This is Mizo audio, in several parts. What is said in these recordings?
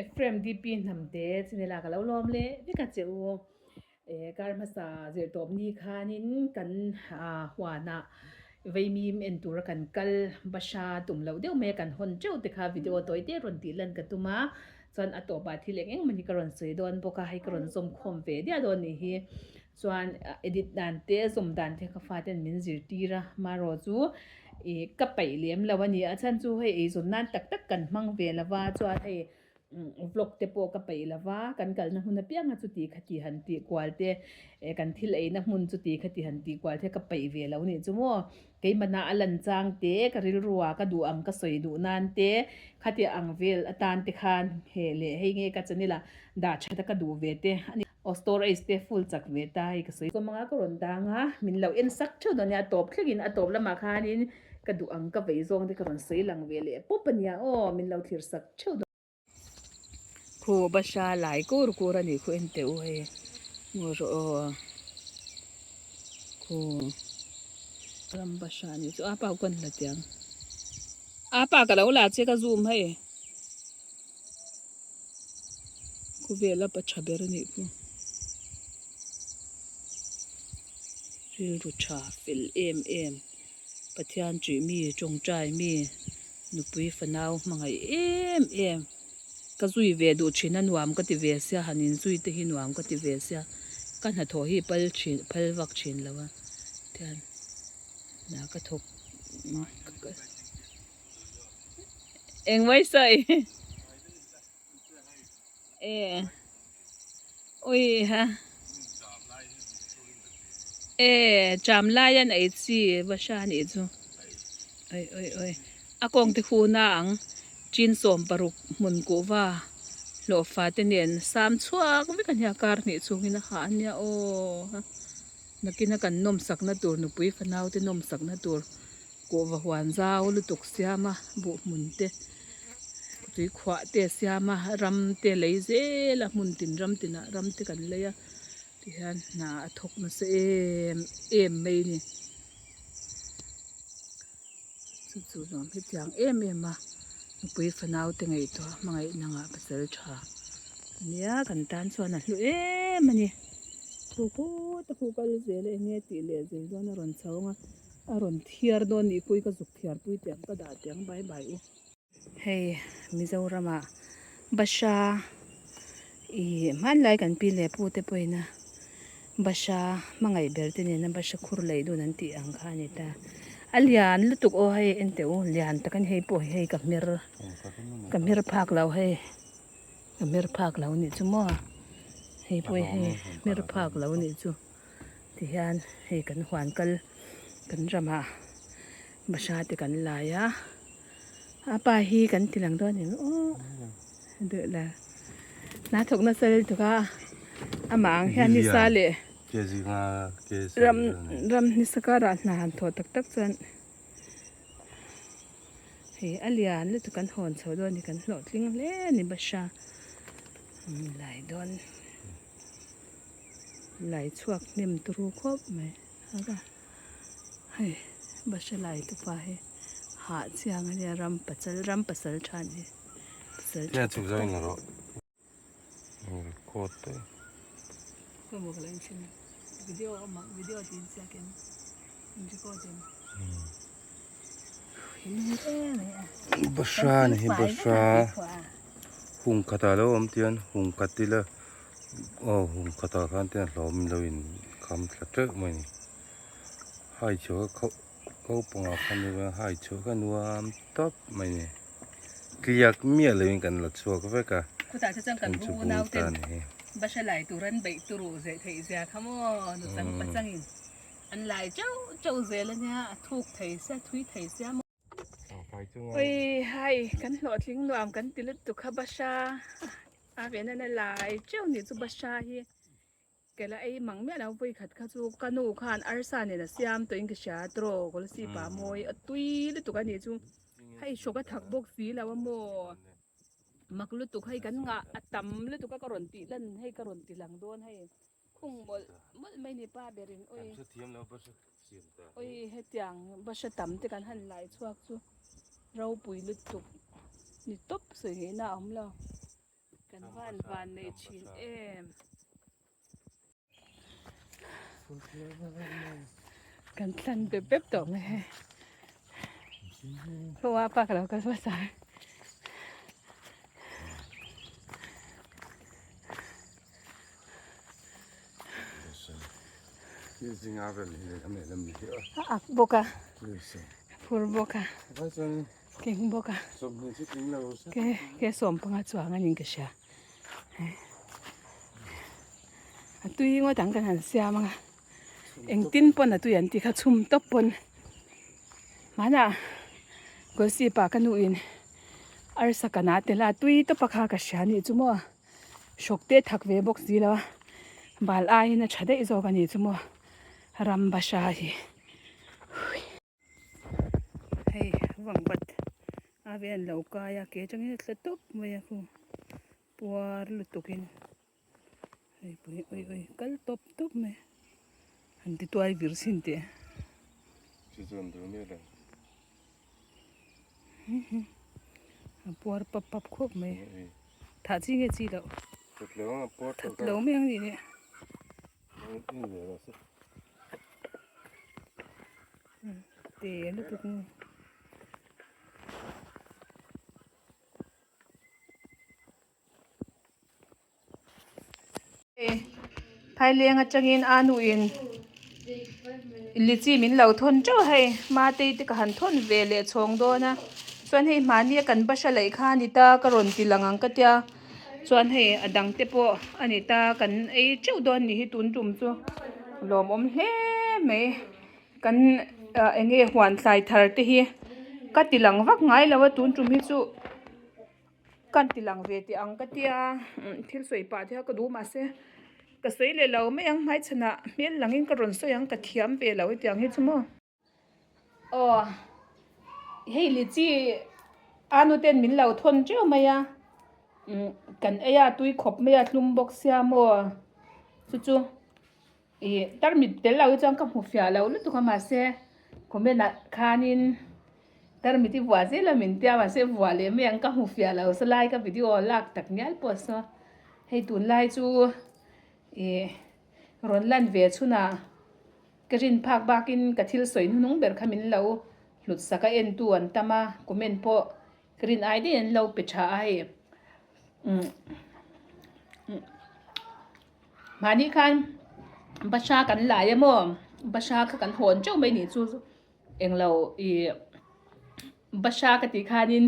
Ephraim DP hnamte chinela ka lo lawm leh vek a che u. Kar hmasa zirtawp ni khanin kan huanah vaimim en tura kan kal basha tum loh deuh mai a kan hawn teuh te kha video tawi te rawn tih lan ka tum a, chuan a tawpah thil eng eng mawni ka rawn sawi dawn bawk a, hei ka rawn zawm khawm ve diah dawn nih hi. Chuan edit dan te zawm dan te ka faten min zirtir a, marawh chu ih ka paih lem lo a ni a chhan chu hei eizawn nan tak tak kan hmang ve lo va chuan hei vlog te pawh ka paih lo va kan kalna hmun apianga chuti khati han tih kual te eh kan thil eina hmun chuti khati han tih kual te ka paih ve lo nih chu maw. Keimahna a lan chang te, ka rilrua ka duh ang ka sawi duh nan te, khatia ang vel atan te khan he leh hei nge ka channel ah dah that a ka duh ve te a ni. Aw storage te full chak ve ta hei ka sawi. Sawmanga ka rawn dang a, min lo en sak theuh dawn nia, a tawp thlengin a tawp lamah khanin ka duh ang ka vei zawng te ka rawn sawi lang ve leh pawp a nia aw, min lo thlir sak theuh dawn. Khu basha lai kur kur a nih khu en teh u hei ngur rawh aw khu ram basha a nih chu apa u kan la tiang apa ka lo la che ka zoom hei khawvel a pa tha ber a nih khu rilru tha fel em em. Pathian ṭih mi, ṭawngṭai mi, nupui fanau hmangaih em em. Ka zui ve duh ṭhin a nuam ka ti ve sia, han inzui te hi nuam ka ti ve sia, ka hnathawh hi pal ṭhin phal vak ṭhin lo a, tihian hna ka thawk engmai sawi. E ui ha e cham lai an ei chi va sha nih chu oi oi oi a kawng te khu na ang chin 60 hmun kuhva hlawhfa te nen sam chhuak vek a nia kar hnih chhungin a hah a nia aw ha nakin a kan nawmsakna tur nupui fanau te nawmsakna tur. Kuhva huan zau lutuk siam a, buh hmun te, tui khuah te a siam a, ram te a lei zel a, hmun tin ram tinah ram te kan lei a, tihian hna a thawk nasa em em mai a ni. Chu chu nuam hetiang em em a, nupui fanau te ngaihtuah hmangaihna ngah pasal tha a nia, kan tan chuan a hlu em a ni. Khu khut a khu kal zel a enge tih leh zel dawn a rawn chho ang a. A rawn thiar dawn nih pui ka zuk thiar pui teh ang ka dah teh ang bye bye u. Hei Mizoram ah Basha ih hmanlai kan pi leh pu te pawhin a Basha hmangaih ber te nena Basha khur lei dun an tih ang kha a ni ta. A lian lutuk aw hei en teh u lian tak a ni hei pawh hi hei ka hmer ka hmer phak lo hei ka hmer phak lo nih chu maw hei pawh hi hei hmer phak lo nih chu. Tihian hei kan huan kal kan ramah bahra te kan lai a, a pa hi kan ti lang dawn em aw duh la hna thawk nasa lutuk a amah ang hian nisa leh ram ram nisa karah hna han thawh tak tak chuan hei a lian lutuk kan hawn chho dawn a ni kan hlawhtling hle a ni bahra lai dawn. Lai chhuak hnem turu khawp mai a hei bahra lai te pa hi hah chiang a nia ram pasal ram pasal tha a ni pasal tha tak tak. Bahra ni hi bahra hung khatah lo awm tian hung khat ila aw hung khatah khan te hlawm lo in kham thla teuh mai a ni hai chhuah kha ko pangah khan hai chhuah kha nuam tawp mai a ni tliak miah lo in kan la chhuak vek a Khutah te chuan kan ru unau ten bahra lai tur an beih turu zeh theih zia kha maw nuchang pachangin. An lai chauh chauh zel a nia, a thuk thei sia, thui thei sia maw. Ui hai, kan hlawhtling nuam kan ti lutuk kha Basha a ve nana lai chauh nih chu Basha hi kela ei mang miah lo vawi khat kha chu ka nu khan arsa nen a siam tawh in ka hria tiraw Kawlsi pa mawi a tui lutuk a nih chu hei hrawk a thak bawk si lo a maw mak lutuk hei kan ngah a tam lutuk a ka rawn tih lan hei ka rawn ti lang dawn hei. Khung mawlh mawlh mai ni pa berin ui ui hetiang basa tam te kan han lai chhuak chu ropui lutuk ni tawp sawi ngaihna a awm lo. Kan van van nei thin em. Kan thlan bep bep tawh mai hei. Hoa pa ka lo kal hmasa. A ak bawk a, phur bawk a, keng bawk a, ke ke sawmpanga chuang a niin ka hria. A tui ngawt ang kan han siam ang a, engtin pawn a tui an tih kha chhum tawp pawn hmanah Kawlsip ah ka nuin arsa kan ah tel a, a tui tawp a kha ka hria a nih chu maw. Hrawk te thak ve bawk si lo a, bal aiin a tha daih zawk a ni chu maw ram bahra hi. Hei vangvat a ve an lo kai a ke atangin a tla tawp mai a khu puar lutukin hei pui ui ui kal tawp tawp mai han ti tuai vir chhin teh. A puar pap pap khawp mai. Thah chi nge chi loh? That lo ang a puar That lo mai ang nih leh. Te lutuk nge. Phaileng atangin a nuin lichi min lo thawn teuh hei matei te ka han thawn ve leh chhawng dawn a chuan hei mahni a kan bahra laih kha a ni ta ka rawn ti lang ang ka tia chuan hei a dang te pawh a ni ta kan ei teuh dawn nih hi tun tum chu lawmawm hle mai kan ah eng nge huan thlai thar te hi ka ti lang vak ngai lo a tun tum hi chu. Kan ti lang ve teh ang ka tia thil sawi pah te kha ka duh mahse ka sawi leh lo mai ang hmaichhanah hmel langin ka rawn sawi ang ka thiam ve lo hetiang hi chu maw. Aw hei lichi a nu ten min lo thawn teuh mai a kan ei a tui khawp mai a tlum bawk sia maw chu chu ih tarmit tel lo hi chuan ka hmu fiah lo lutuk a mahse comment ah khanin. Tarmit i vuah zel a min tia mahse vuah leh mai ang ka hmu fiah lo sa lai ka video lak tak ngial pawh saw hei tunlai chu ih rawn lan ve chhunah ka rin phak bakin ka thil sawi hnuhnung ber kha min lo hlut sak a entu an tam a comment pawh ka rin ai daih an lo pe tha a hei umm mahni khan bahra kan lai a maw bahra kha kan hawn teuh mai nih chu. Englo i Basha ka tih khanin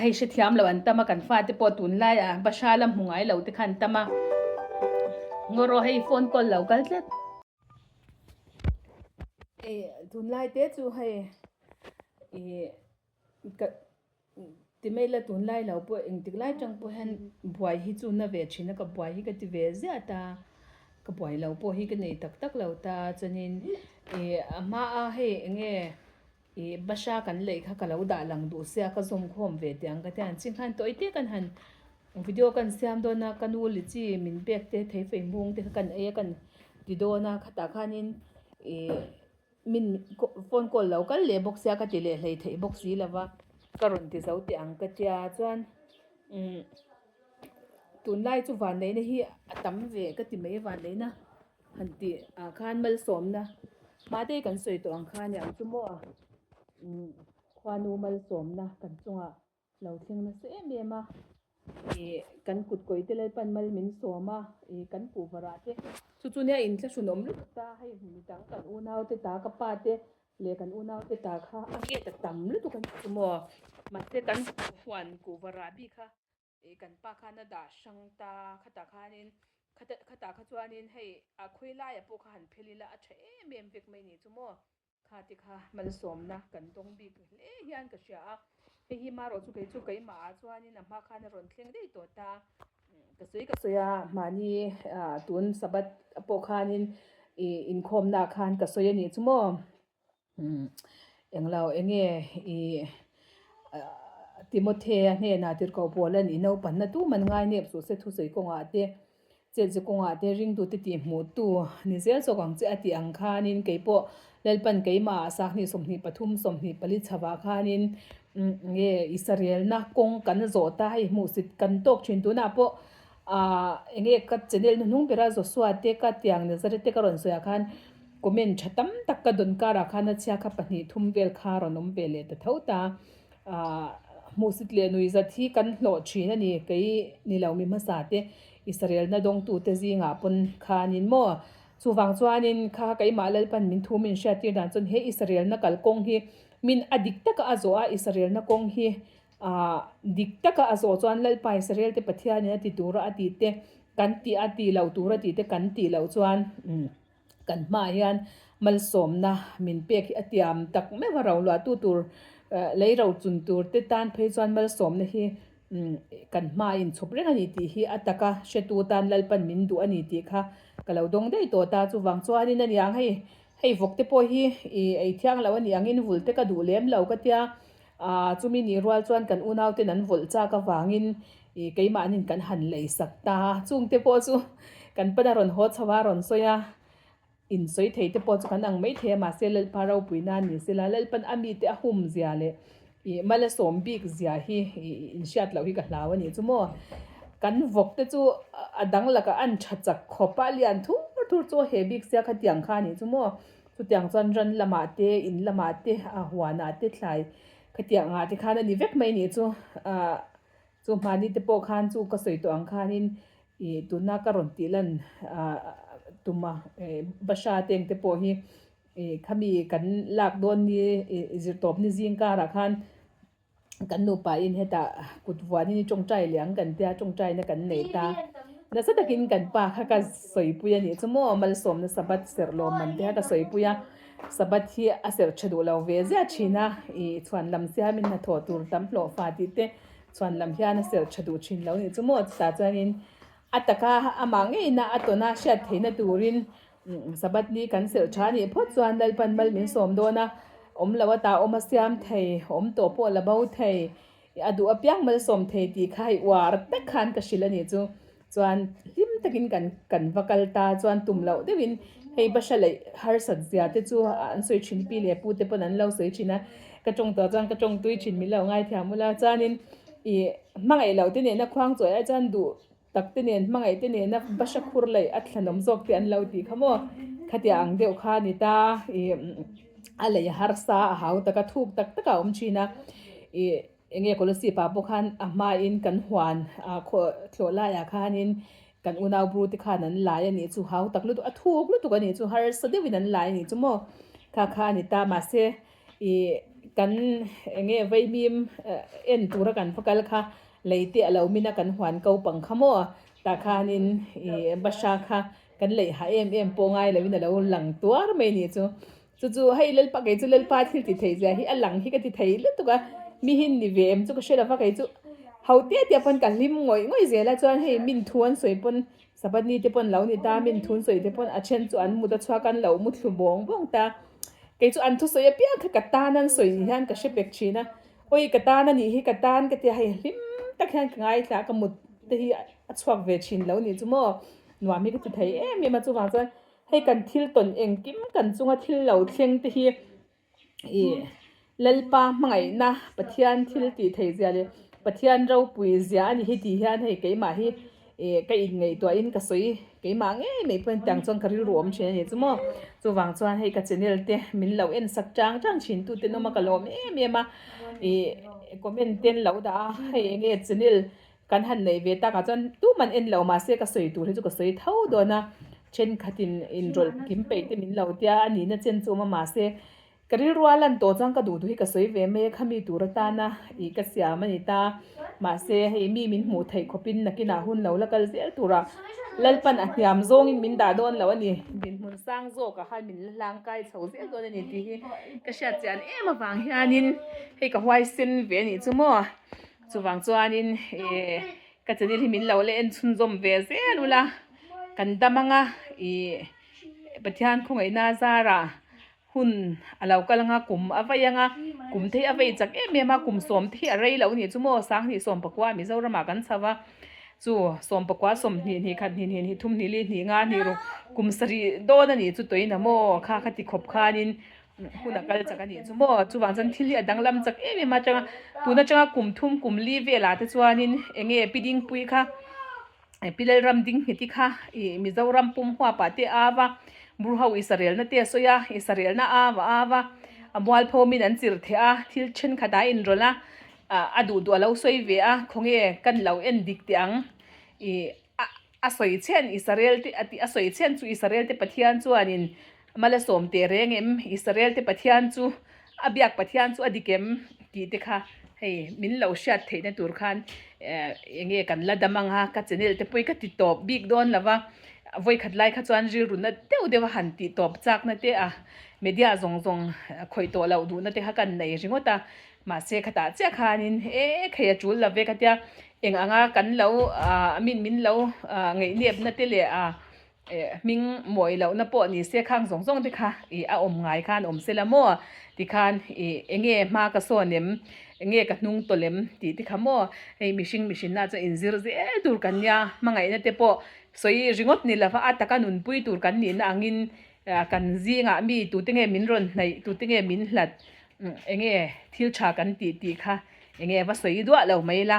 hei hrethiam lo an tam a kan fate pawh tunlaiah Basha la hmu ngai lo te kha an tam a ngaw rawh hei phone call lo kal tlat. Tunlai te chu hei i ka ti mai la tunlai lo pawh engtik lai tang pawh hian buai hi chu na ve thin a ka buai hi ka ti ve ziah ta ka buai lo pawh hi ka nei tak tak lo ta chuanin ih a hmaa hei eng nge ih bahra kan lei kha ka lo dah lang duh sia ka zawm khawm ve teh ang ka ti a an ching khan tawih te kan han video kan siam dawn a ka nu lichi min pek te thei fei hmung te kha kan ei a kan ti dawn a khatah khanin ih. Min phone call lo kal leh bawk sia ka ti leh hlei theih bawk si lo va, ka rawn ti zo teh ang ka tia chuan umm tunlai chu vanneihna hi a tam ve ka ti mai vanneihna han tih ah khan malsawmna hma te kan sawi tawh ang kha aniang chu maw umm khuanu malsawmna kan chungah Lo thleng nasa em em a, ih kan kut kawi te Lalpan mal min sawm a, ih kan puh varah te chu chu nia inthlahrunawm lutuk ta, hei hmun dang kan unau te ta ka pa te leh kan unau te ta kha a nge ta tam lutuk a ni chu maw, mahse kan huan kuh varah bik kha ih kan pa khan a dah hrang ta khatah khanin khatah kha chuanin hei a khawi laiah pawh kha han phel ila a tha em em vek mai ni chu maw. Kha te kha malsawmna kan dawng bik hle hian ka hria a, hei hi marawh chu kei chu keimah ah chuanin a hma khan a rawn thleng daih tawh ta, ka sawi ka sawi a mahni tun Sabbath pawh khanin ih inkhawmna ah khan ka sawi a nih chu maw englo enge ih Timothea hnenah tirhkoh pawl a nih naupangna tuman ngai nep suh se thusawi kawngah te Chelhche kawngah te ringtute tih hmuhtu ni zel chawk ang che a tih ang khanin keipawh Lalpan keimah ah 20 23 24 chhavah khanin Nge Israelna kawng kan zawh ta hei hmuhsit kan tawk thin tunah pawh ah enge ka channel hnuhnung bera Joshua te ka tiang Nazareth te ka rawn sawi ah khan comment tha tam tak ka dawn karah khan a chhia kha pahnih thum vel kha rawn awm ve leh ta tho ta ah hmuhsit leh nui zat hi kan hlawh thin a ni kei ni lo mi hmasa te Israelna dawngtute zingah pawn khanin maw chuvang chuanin kha keimah Lalpan min thu min hriattir dan chuan he Israelna kalkawng hi Min a dik taka a zawh a, Israelna kawng hi ah dik taka a zawh chuan Lalpa Israelte Pathianin a ti tura a tih te kan tih a tih loh tura tih te kan tih loh chuan kan hmaah hian malsawmna min pek hi a tiam tak meuh a, roluahtu tur lei rochun tur te tan phei chuan malsawmna hi kan hmaah inchhawp reng a ni tih hi a taka hretu tan Lalpan min duh a ni tih kha ka lo dawng daih tawh ta. Chuvang chuanin a niang hei Hei vawk te pawh hi i ei thiang lo a ni angin vul te ka duh lem lo ka tia, ah chumi nih rual chuan kan unau ten an vawlh chak avangin i keimahnin kan han lei sak ta a, chung te pawh chu kan pana rawn haw chho a rawn sawi a, in sawi thei te pawh chu kan ang mai thei a mahse Lalpa ropui nan ni sela Lalpan a mite a hum zia leh i mala sawm bik zia hi i inhriat loh hi ka hlau a nih chu maw. Kan vawk te chu a dang lakah an tha chak khawp a, lian thur thur chu a he bik sia khatiang kha a nih chu maw. Chutiang chuan ran lamah te, in lamah te, a huanah te thlai khatiang ah te khan a ni vek mai a nih chu. Ah chu hmani te pawh khan chu ka sawi tawh ang khanin i tuna ka rawn tih lan ah tuma Basha te ang te pawh hi Ih khami kan lak dawn ni ih zirtawp ni zing karah khan kan nupa in hetah kut vuanin i tawngtai leh ang kan tia tawngtaina kan nei ta. Nasa takin kan pa kha ka sawipui a nih chu maw malsawmna Sabbath serh lawm man te kha ka sawipui a, Sabbath hi a serh tha duh lo ve ziah thin a, ih chhuan lam siamin hnathawh tur tam hlawh fa tih te chhuan lam hian a serh tha duh thin lo nih chu maw chutah chuanin a taka amah ngeina a tawna hriat theihna turin Sabbath ni kan serh tha nih phawt chuan Lalpan mal min sawm dawn a, awm lo ata awm a siam thei, awm tawh pawh la bo thei, a duh apiang mal sawm thei tih kha hei uar tak khan ka hrilh a nih chu. Chuan hlim takin kan kan va kal ta chuan tum loh deuhin hei bahra leh harsat zia te chu an sawi thin pi leh pu te pawn an lo sawi thin a, ka tawng tawh chuan ka tawng tui thin min lo ngaithiam ula chuanin ih hmangaih loh te nena khuang chawi ai chuan duh Tak te nen hmangaih te nena bahra khur leh a thlanawm zawk te an lo tih kha maw khatia ang deuh kha a ni ta ih a lei harsa a hau tak a thuk tak tak a awm thin a ih eng nge Kolasib ah pawh khan a hmain kan huan ah khaw thlawh laiah khanin kan unau bru te khan an lai a nih chu hau tak lutuk a thuk lutuk a nih chu harsa deuhin an lai a nih chu maw kha kha a ni ta mahse ih kan eng nge vaimim en tura kan va kal kha. Lei te a lo min a kan huan ko pang kha maw? Tah khanin ih Basha kha kan leih ha em em pawh ngai loin a lo lang tuar mai nih chu. Chu chu hei Lalpa kei chu Lalpa thil ti thei zia hi a lang hi ka ti thei lutuk a, mi hi ni ve em chu ka hre lova kei chu ho tia tia pawn ka hlim ngawih ngawih zel a chuan hei min thu an sawi pawn Sabbath ni te pawn lo ni ta min thu an sawi te pawn a then chu an mut a chhuak an lo mu thlu bawng bawng ta. Kei chu an thusawi apiang kha ka tan an sawi ni hian ka hre pek thin a. Awi ka tan a nih hi ka tan ka tia hei hlim tak hian ka ngaithla a ka mut te hi a chhuak ve thin lo nih chu maw nuam hi ka ti thei em em a chuvang chuan hei kan thil tawn engkim kan chunga thil lo thleng te hi ih Lalpa hmangaihna Pathian thil tih theih zia leh Pathian ropui zia a ni hi tih hian hei keimah hi Ih ka inngaihtuahin ka sawi keimah ngei mai pawhin tiang chuan ka rilru awm thin a ni chu maw. Chuvang chuan hei ka channel te min lo en sak chang chang thin tu ten awm a ka lawm em em a. Ih comment te an lo dah a hei eng nge channel kan han neih ve takah chuan tuman en lo mahse ka sawi tur hi chu ka sawi tho dawn a. Thenkhatin inrawlh kim peih te min lo tia a nihna chen chu awm a mahse Ka rilru a lan tawh chuan ka duh duh hi ka sawi ve mai a, khami tur atana ih ka siam a ni ta. Mahse, hei mi min hmuh theih khawpin nakinah hun lo la kal zel turah Lalpan a hniam zawngin min dah dawn lo a ni. Dinhmun sang zawkah khan min la hlang kai chho zel dawn a ni tih hi ka hriat chian em avang hianin hei ka huaisen ve a nih chu maw. Chuvang chuanin ih ka channel hi min lo la en chhunzawm ve zel ula, kan dam anga ih Pathian khawngaihna zarah Hun a lo kal anga kum a vei anga, kum te hi a vei chak em em a, kum sawm te hi a rei loh a nih chu maw, Sanghnih sawm pakua Mizoramah kan chho a, chu sawm pakua sawmhnih hnih khat hnih hnih hnih thum hnih li hnih nga hnih ruk kum sarih dawn a nih chu tawina maw kha kha ti khawp khanin Hun a kal chak a nih chu maw? Chuvang chuan thil hi a danglam chak em em atanga tun atanga kum thum kum li velah te chuanin eng nge pi Dingpui kha pi Lalram Dinghmeti kha ih Mizoram pum huapah te a va Burho Israelna te a sawi a, Israelna a va a va a mualphawmin an chirh theh a, thil thenkhat a inrawlh a, a duh duh a lo sawi ve a, khawnge kan lo en dik teh ang ih a A sawi chhen Israel te a tih a sawi chhen chu Israel te Pathian chuanin Malasawm teh reng em? Israel te Pathian chu a biak Pathian chu a dik em? tih te kha hei min lo hriat theihna tur khan eng nge kan la dam ang a, ka channel te pawh hi ka ti tawp bik dawn lo va, vawikhat lai kha chuan rilru na deuh deuh a han tih tawp chakna te a media zawng zawng khawih tawh loh duhna te kha kan nei ringawt a. Mahse khatah chiah khanin e khei a tul lo ve ka tia eng anga kan lo ah min min lo ah ngeihnepna te leh ah hming mawi lohna pawh ni se khang zawng zawng te kha ih a awm ngai khan awm se la maw tikhan ih eng nge hma ka sawn em eng nge ka hnung tawlh em tih te kha maw hei mihring mihrinna chuan inzir zel tur kan nia hmangaihna te pawh sawi ringawt ni lova a taka nunpui tur kan nihna angin kan zingah mi tute nge min rawn hnaih tute nge min hlat Enge thil tha kan tih tih kha enge va sawi duah lo mai la,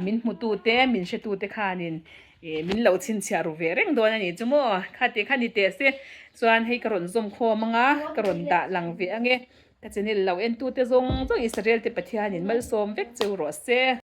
min hmutu te min hretu te khanin min lo chhinchhiah ru ve reng dawn a nih chu maw, kha tih kha ni teh se chuan hei ka rawn zawm khawm anga ka rawn dah lang ve ange, ka channel lo en tu te zawng zawng Israel te Pathianin malsawm vek cheu rawh se.